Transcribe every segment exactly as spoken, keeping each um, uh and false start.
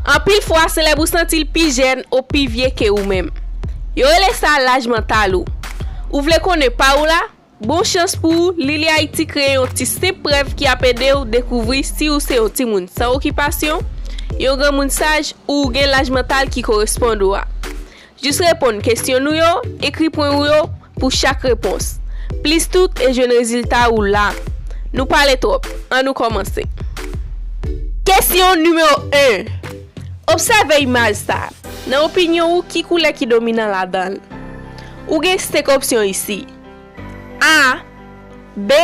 Anpil fwa, se lè w santi l pi jèn ou pi vye ke ou menm. Yo rele sa laj mantal ou. Ou vle konnen pa w la? Bon chans pou ou, Lili Ayiti kreye yon ti senp prèv ki ap ede w dekouvri si ou se yon timoun san okipasyon, yon granmoun saj, ou gen laj mantal ki koresponn ou a. Jis reponn kesyon nou yo, ekri pwen ou yo pou chak repons. Plis tout e jwenn rezilta ou la. Nou pale twòp, ann nou kòmanse. Kesyon nimewo en. Obsève imaj sa. Nan opinyon ou, ki koulè ki dominan ladan l? Ou gen senk opsyon isi. A, B,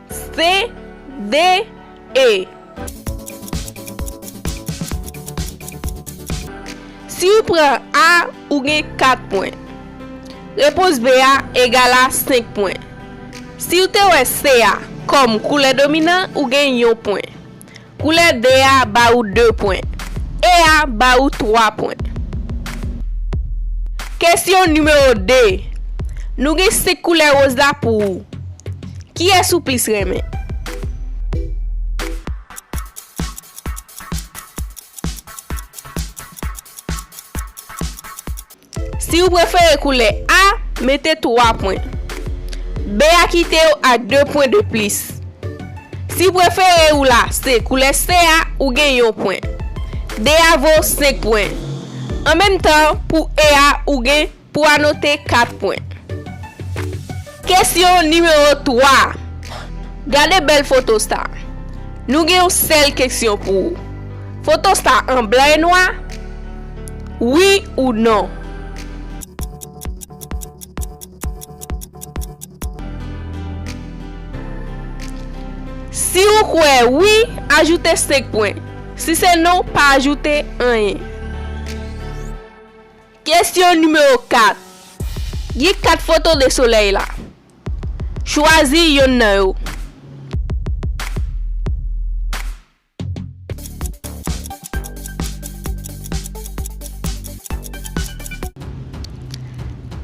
C, D, E. Si w pran A, ou gen kat pwen. Repons B a egal a senk pwen. Si w te wè C a kòm koulè dominan, ou gen yon pwen. Koulè D a ba ou de pwen. E a ba ou twa pwen. Kesyon nimewo de. Nou gen senk koulè woz la pou ou. Kiyès ou plis renmen? Si w prefere koulè A, mete twa pwen. B a kite w ak de pwen de plis. Si prefere ou la se koulè C a, ou gen yon pwen. D a vo senk pwen. An menm tan, pou E a, ou gen pou anote kat pwen. Kesyon nimewo twa. Gade bèl foto sa. Nou gen yon sèl kesyon pou ou. Foto sa an blan e nwa? Wi ou non? Si ou kwè wi, ajoute senk pwen. Si se non, pa ajoute anyen. Kesyon nimewo kat. Gen kat foto de solèy la. Chwazi yonn nan yo.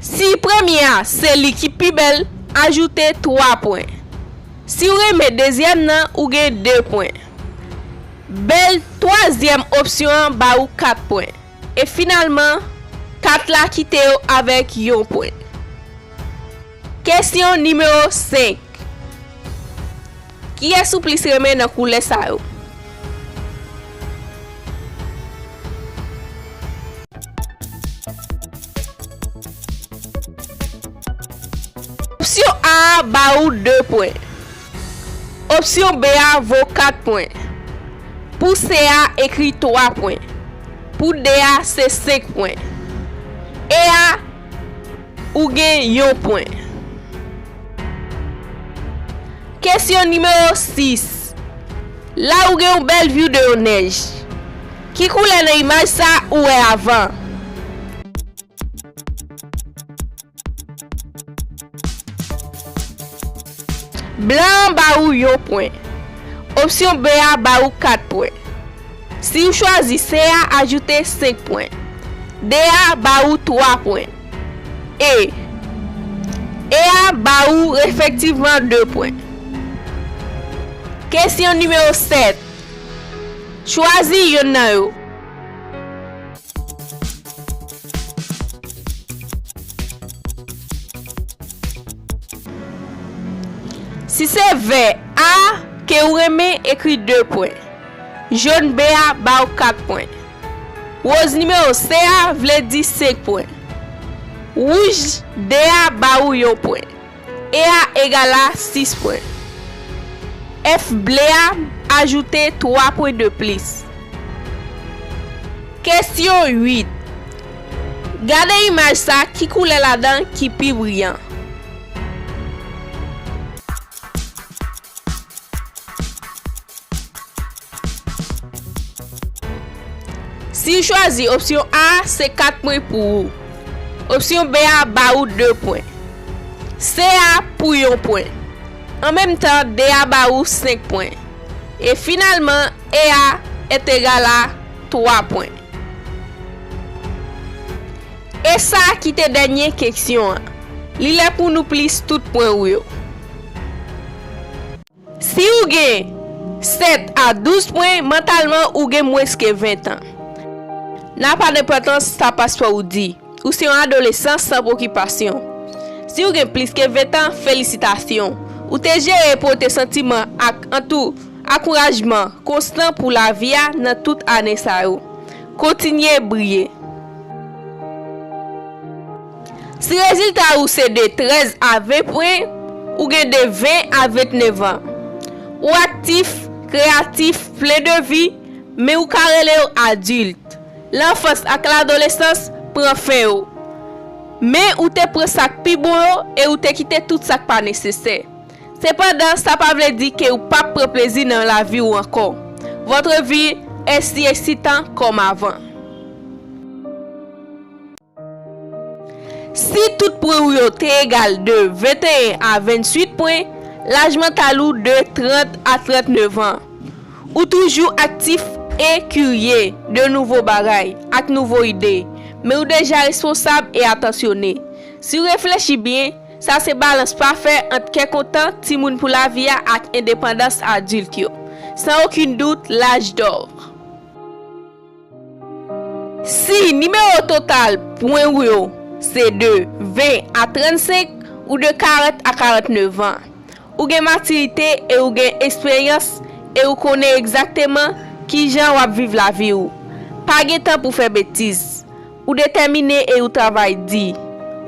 Si premye a se li ki pi bèl, ajoute twa pwen. Si w renmen dezyèm nan, ou gen de pwen. Bèl twazyèm opsyon an ba ou kat pwen. E finalman, kat la kite w avèk yon pwen. Kesyon nimewo senk. Kiyès ou plis renmen nan koulè sa yo? Opsyon A a ba ou de pwen. Opsyon B a vo kat pwen. Pou C a, ekri twa pwen. Pou D a, se senk pwen. E a, ou gen yon pwen. Kesyon nimewo sis. La ou gen yon bèl view de yon nèj. Ki koulè nan imaj sa ou wè avan? Blan an ba ou yon pwen. Opsyon B a ba ou kat pwen. Si w chwazi C a, ajoute senk pwen. D a ba ou twa pwen. E. E a ba ou efektivman de pwen. Kesyon nimewo sèt. Chwazi yonn nan yo. Si se vè A ke ou renmen, ekri de pwen. Jòn B a ba w kat pwen. Woz nimewo C a vle di senk pwen. Wouj D a ba ou yon pwen. E a egal a sis pwen. F ble a ajoute twa pwen de plis. Kesyon uit. Gade imaj sa, ki koulè ladan ki pi briyan? Si w chwazi opsyon A, se kat pwen pou ou. Opsyon B a ba ou de pwen. C a pou yon pwen. An menm tan, D a ba ou senk pwen. E finalman, E a est égal à twa pwen. E sa ki te dènye keksyon an. Li lè pou nou plis tout pwen ou yo. Si ou gen sèt a douz pwen, mantalman ou gen mwens ke ven tan. Nan pa nenpòtans sa paspò ou di, ou se yon adolesan san pwokipasyon. Si ou gen plis ke ven tan, felisitasyon! Ou te jere e pote santiman ak antou akourajman konstan pou lavi a nan tout ane sa yo. Kontinye briye! Si rezilta ou se de trèz a ven pwen, ou gen de ven a vennèf an. Ou aktif, kreyatif, plen de vi, men ou ka rele w adilt. Lanfans ak ladolesans pran fen yo. Men ou te pran sa k pi bon yo e ou te kite tout sa k pa nesesè. Sepandan, sa pa vle di ke ou p ap pran plezi nan lavi w ankò. Votre vie est si excitant comme avant. Si tout pwen ou yo te egal de venteyen a venntuit pwen, laj mantal ou de trant a trannèf an. Ou toujou aktif e kirye de nouvo bagay ak nouvo ide, men ou deja responsab e atansyone. Si w reflechi byen, sa se balans pafè ant kè kontan timoun pou lavi a ak endepandans adilt yo. San okenn dout, laj dò. Si nimewo total pwen ou yo se de ven a trannsenk ou de karant a karannèf an, ou gen matirite e ou gen eksperyans e ou konnen egzakteman kijan w ap viv lavi w. Pa gen tan pou fè betiz. Ou detèmine e ou travay di.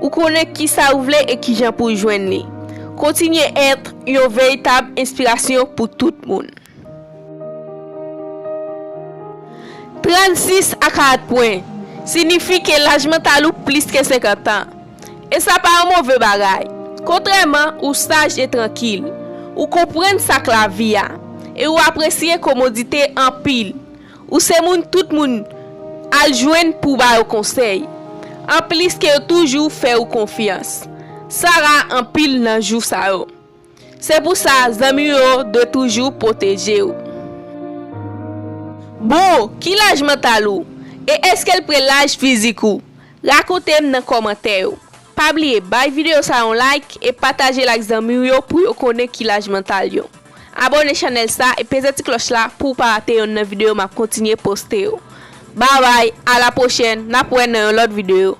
Ou konnen kisa ou vle e kijan pou w jwenn li. Kontinye èt yon veritab enspirasyon pou tout moun. Trannsis a karant pwen siyifi ke laj mantal ou plis ke senkant an. E sa pa yon move bagay. Kontrèman, ou saj e trankil. Ou konprann sa k lavi a. E ou apresye komodite anpil. Ou se moun tout moun al jwenn pou ba yo konsèy. Anplis ke yo toujou fè ou konfyans. Sa ra anpil nan jou sa yo. Se pou sa, zanmi w yo dwe toujou pwoteje w. Bon, ki laj mantal ou? E èske l pre laj fizik ou? Rakonte m nan kòmantè yo. Pa bliye bay videyo sa yon like e pataje l ak zanmi w yo pou yo konnen ki laj mantal yo. Abòne chanèl sa e peze ti klòch la pou w pa rate yonn nan videyo m ap kontinye poste yo. Babay, a la pwochèn, n ap wè nan yon lòt videyo.